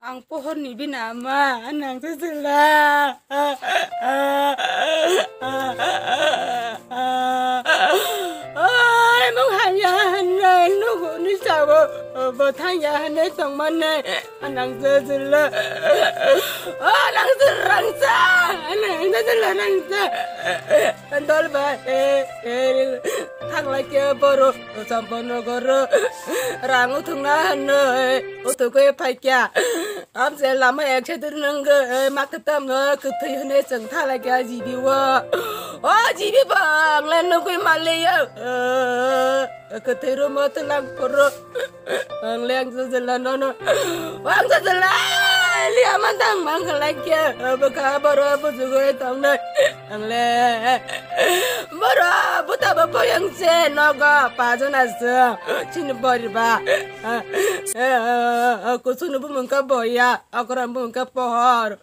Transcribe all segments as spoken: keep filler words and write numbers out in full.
Ang pohor ni bini ama, nang se sila. Oi, mung hamya hanai, nugu ni sawo, bo thangya hanai tongmane, nang se sila. O, nang se rangsa, nang se sila, nang se. Dol ba, e, e, thang lai ke boro, sampono goro, rang uthung na hanai, uthuk e phai kya. Amse lama ek se dur nang, eh, mak tam, eh, kwthwi hwnwi chwng thala kya jibi o. O jibi bang le nugwi maliya, eh, kwthwi rumo tlang poro. Ang le ang jajala nono. Ang jajala liya mandang mang khalai kya, eh, bwkha boro bujugwi tongnai. Ang le boro buta bo boyang se nogo pajana se chini boriba. Kusunu bumung ka boya, akoran bumung ka pohor.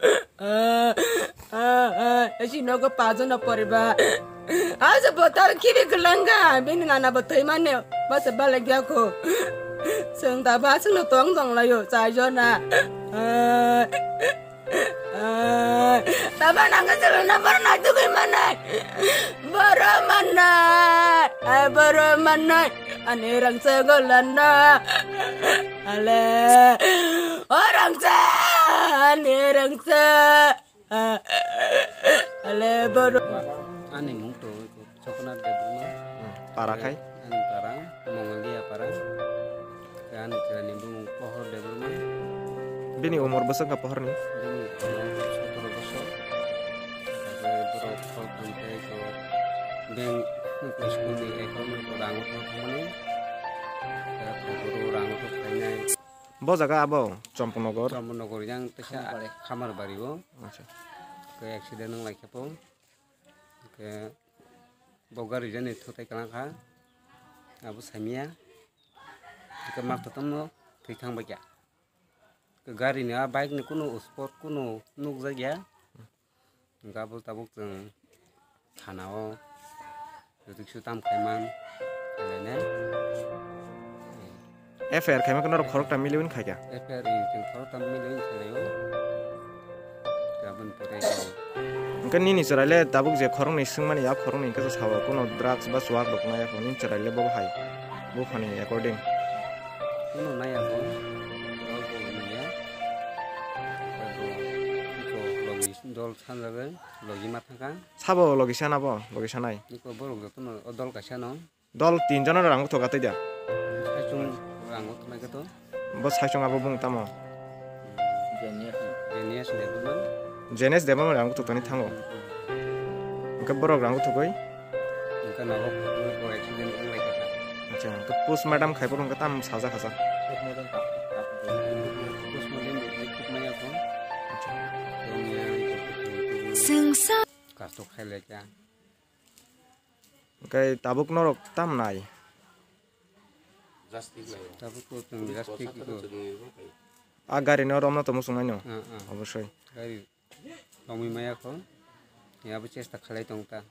Chini nogo pajana poriba. Aja bota kibi kelangga, bini nana bo thoi mane, masa balagya ko. Seng daba seng no tong dong layo, chajona. Taba nang ka selo na bar na tu kai manai. Boro manai. Ai boro manai. Ani rang se golana. Ale. O rang se. Ani rang se. Ale boro. Ani mung to. Soknath Debbarma. Hmm, para khai? Ani para, Mongolia para. Ani chwraini bumung Pohor Debbarma. Bini umor bwswk wngkha Pohorni? Bini umor sotoro bosor. Takhai borok khol khamtai ko bank school ni account ni rang thangmani. Takhai borok rang khainai. Bo jaga abo Champaknagar? Champaknagar yang teisa Khamarbari. Khamarbari o. Acha. Ke accident wng lai khe po. Ke Bo gari jani thutai kwlangkha, abo saimanya. Hwnkhe mak totomno thwi thang baikha. Gari ni a bike ni kunu spot kunu nukjakya. Hwnkhe abo tabuk chwng thana o rwtwk sui tam khaiman khainai. F I R khaima khe norok khoroktham miliwi khaikha. F I R ni chwng khoroktham miliwi khainai o. Aboni pore khe. Hwnkhe nini chwrai le tabuk je khoroknwi swngmani, a khoroknwi hwnkhe sao, kuno drugs ba chuak rok nai ya kho, nini chwrai le bo hai, buphani according. Kuno nai ya kho, dol bo nai ya. Iko logi dol sanjagwi logi ma thangkha. Sabo logi sana bo, logi sanai. Iko borok jotono o dol kaisa no. Dol tin jono rang buthok atwi da. Saichung rang buthok nai khe to. Bo saichung abo bung tamo? Jenius. Jenius Debbarma. Jenius Debbarma rang buthok tani thango. Hwnkhe borok rang buthogwi? Hwnkhe nogo bo accident wng lai kha. Acha, hwnkhe postmortem khai borok hwnkhe tam sajak hacha. Postmortem ka-, ka-, postmortem ni thik maya kho. Acha. Tongya. Sengsa. Kasto khai lai kha. Hwnkhe tabuk norok tam nai? Tabuk to chwng just tik iko. A gari no romna to muchung nai no? Ah, ah. Obosoi. Gari romwi maya kho. Abo chesta khalai tong ta.